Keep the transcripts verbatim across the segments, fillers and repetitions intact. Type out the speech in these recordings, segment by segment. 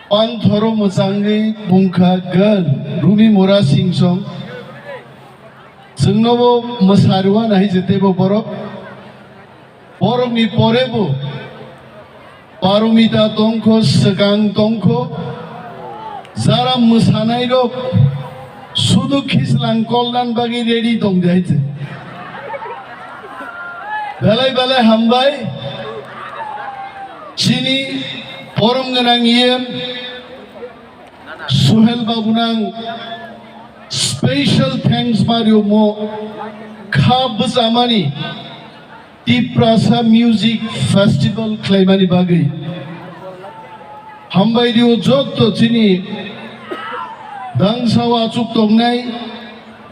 Panthoro mwchangwi bungkha gan Rumi Mura Singson. Chwngnobo mwsarwna hai je teibo borok. Borokni porebo Paromita tongkho, swkang tongkho, jara mwsanairok sudu khislang kolnan bagwi ready tong de hai je. Belai belai hambai chini porom gwnang E M Suhel babu nang special thanks mario mo kha bwchamani Tiprasa Music Festival khlaimani bagwi. Hambai dio jotto chini dangsao achuk tongnai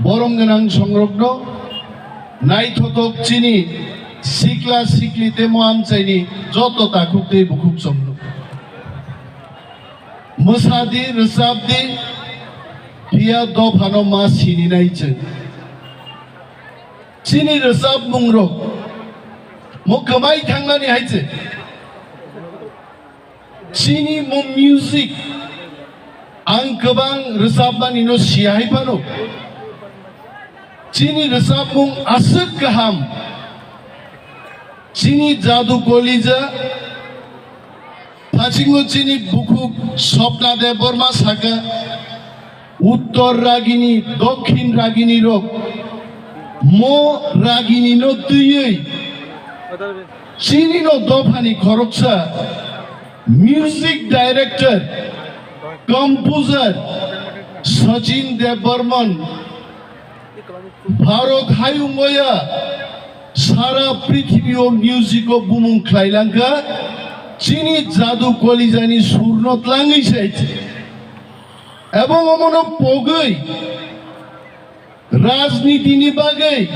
borom gwnang songrokno, naithothok chini sikla sikli temo amchaini jotto takhuk tei bukhuk chongno. Mwsadi, rwchapdi, phiya dophano ma sininai chwng. Chini rwchapmungrok mo kwmai thangmani hai se. Chini mo music ang kwbang rwchapmani no siya hai phano. Chini rwchapmung aswk kaham. Chini Jadu Kolija, phasingo chini bukhuk Swapna Debbarma saka, Uttor Ragini, Dokhin Ragini rok, mo Ragini no twiwi, chini no dophani khoroksa, music director, composer, Sachin Debbarman, Bharat hayung oya sara prithibio music o bumung khlailangkha, chini Jadu Kolijani surno tlangwi se. Ebong omono pogwi rajnitini bagwi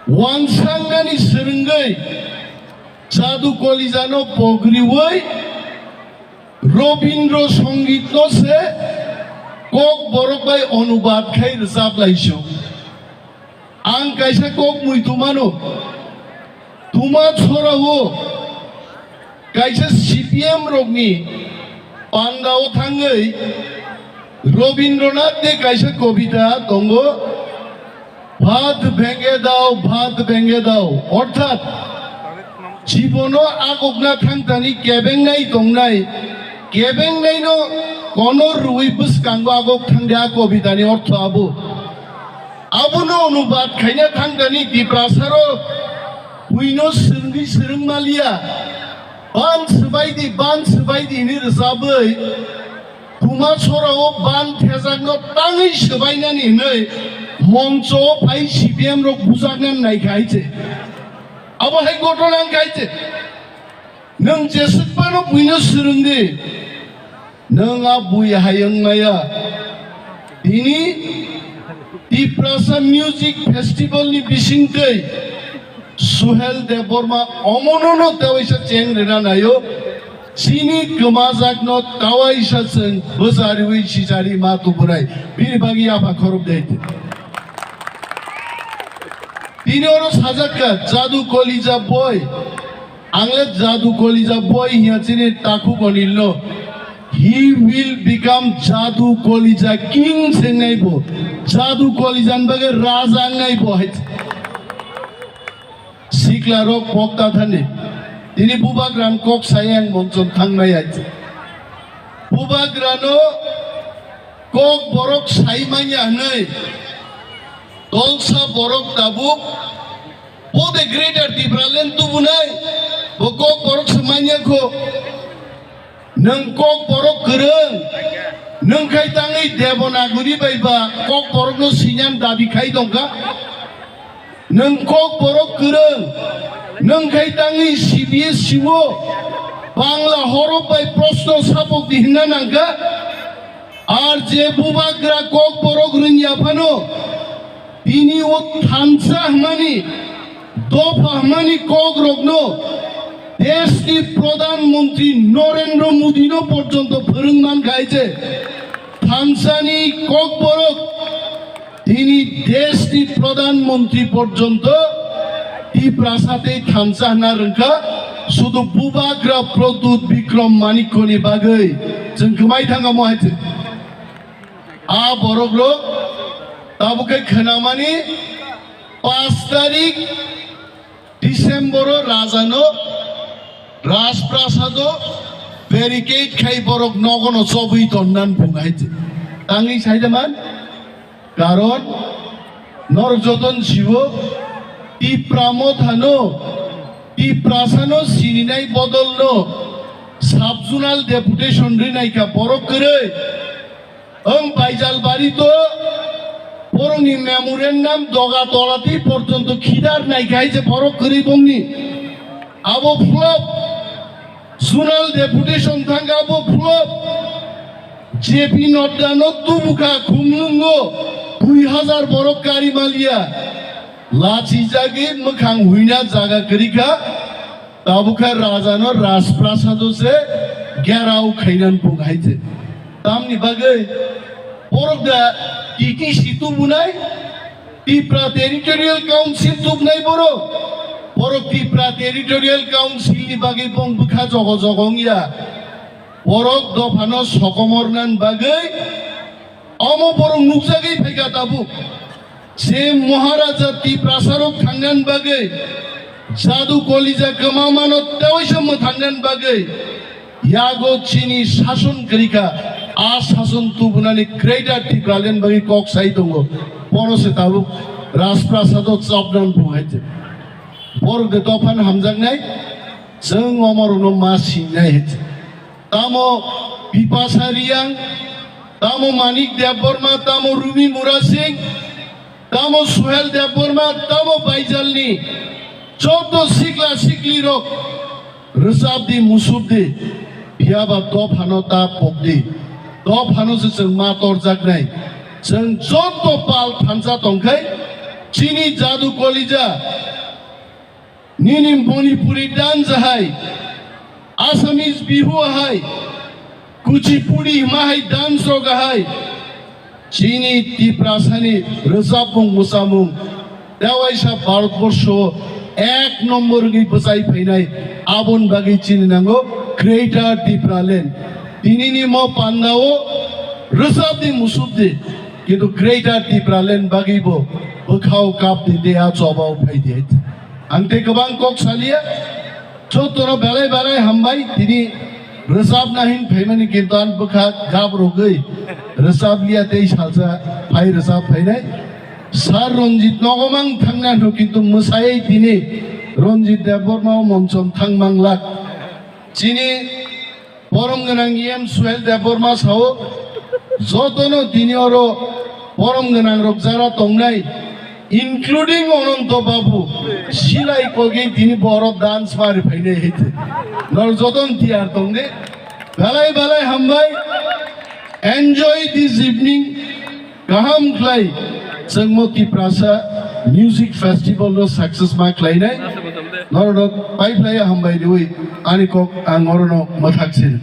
wansangnani swrwngwi Jadu Kolijano pogriwi Robindra Songitno se kok borok bai onubad khai rwchap laisio. Ang kaisa kok mui tumano, tuma chorao kaisa C P M rokni pandao thangwi Robindranath de kaisa kobita tongo, Bhat bhenge dao, bhat bhenge dao. Orthat, jibono agokna thangtani kebengnai tongnai, kebengnaino kono rwi bwskango agok thangdi a kobitani ortho abo. Abono onubad khaina thangtani Tiprasaro buino swrwngwi swrwng maliya. Ban swbaidi, ban swbaidi hwnwi rwchabwi, tuma sorao ban thejakno tangwi swbainani hwnwi moncho phai C P M rok bujaknani naikha hai se. Abo hai ghotona wngkha hai se. Nwng jeswk phano buino swrwngdi. Nwng a bui hai wng maya. Tini Tiprasa Music Festival ni bisingtwi Suhel Debbarma omonono tewaisa cheng rwna naio. Chini kwmajakno tewaisa chwng bwchariwi sichari ma tubunai. Bini bagwi yapha khorok de. Tini oro sajakka Jadu Kolija boy. Ang le Jadu Kolija boy hiya chini takhuk Onil no. He will become Jadu Kolija king sengnai bo. Jadu Kolija ni bagwi raja wngnai bo hai. Sikla rok pokta thani. Tini bubagra ni kok saya ang monchon thangnai hai. Bubagra no kok borok sai manya hwnwi. Tolsa borok tabuk bo de Greater Tipraland tubunai, bo kok borok se manya kho. Nwng kok borok kwrwng, nwng khai tangwi Devanagari bai ba kok borokno sinyan dabi khai tongkha. Nwng kok borok kwrwng, nwng khai tangwi C B S C o Bangla horop bai proshno sapok di hinna nangkha. Ar je bubagra kok borok rwngya phano, tini o thansa hwnmani, dopha hwnmani kok rokno deshni Pradhan Mantri Narendra Modi no porjonto phwrwng man khai je, thansani kok borok tini deshni Pradhan Mantri porjonto Tiprasa tei thansa hwnna rwngkha, Sudu Bubagra Pradyut Bikram Manikyani bagwi chwng kwmai thangamo hai se. A borok rok tabuk khe khwnamani paanch tarik December o rajano Rajprasado barricade khai borok nogono chobwi tonnan phung hai se. Tangwi sai da man? Karon norok joton sibo Tipra mothano, Tiprasano sininai bodolno sub-zonal deputation rinai kha borok kwrwi. Ang Baijalbari to borokni memorandum doga tolati porjonto khidar nai kha hai se borok kwrwi bongni. Abo flop. Zonal deputation thangkha abo flop. J P Nadda no tubukha Khumlungo dui hazar borok kari maliya. Lachijagwi mwkhang huina jaga kwrwi kha. Tabukha rajano Rajprasado se gherao khainan phung hai se. Tamni bagwi borok da T T C tubunai, Tipra Territorial Council tubnai borok. Borok Tipra Territorial Council ni bagwi bong bwkha jogo jogo wngya. Borok dophano sokomornan bagwi omo borok nukjagwi phaikha tabuk. Se Maharaja Tiprasarok thangnan bagwi, Jadu Kolija kwmamano tewaisa mwthangnan bagwi, yago chini sason kwrwikha, a sason tubunani Greater Tipraland bagwi kok sai tongo. Bono se tabuk Rajprasado chopnan phung hai se. Borok de dophano hamjaknai, chwng omorokno ma singnai hai se. Tamo Bipasa Riyang, tamo Manik Debbarma, tamo Rumi Murasing, tamo Suhel Debbarma, tamo Baijalni joto sikla siklirok rwchapdi, musupdi, phiyaba dophano ta pokdi. Dophano se chwng ma torjaknai. Chwng joto pal thansa tongkhai, chini Jadu Kolija, nini Manipuri dance hai, Assamese Bihu hai, Kuchipudi hima hai dance rok hai, chini Tiprasani rwchapmung mwsamung tewaisa Bharatborsho ek nombor wngwi bwchai phainai, aboni bagwi chini nango Greater Tipraland. Tinini mo pandao rwchapdi musupdi, kintu Greater Tipraland bagwi bo bwkhao kapdi de, a chobao phaidi. Ang tei kwbang kok saliya, jotono belai belai hambai, tini rwchapna hin phaimani kintu ang bwkha gap rwgwi rwchapliya tei salsa phai rwchap phainai. Sir Ranjit nogo mang thangna hwnkhe kintu mwsai tini Ranjit Debbarma o monchom thang manglak. Chini borom gwnang E M Suhel Debbarma sao, jotono tini oro borom gwnang rok jara tongnai, including Ananto Babu, silai kogwi tini boro dance mari phainai hai se. Nor joton tiyar tongdi. Belai belai hambai. Enjoy this evening. Kaham khlai chwngmo Tiprasa Music Festival no success ma khlainai. Norok pai phlai hambai riwi ani kok ang orono mwthak sin.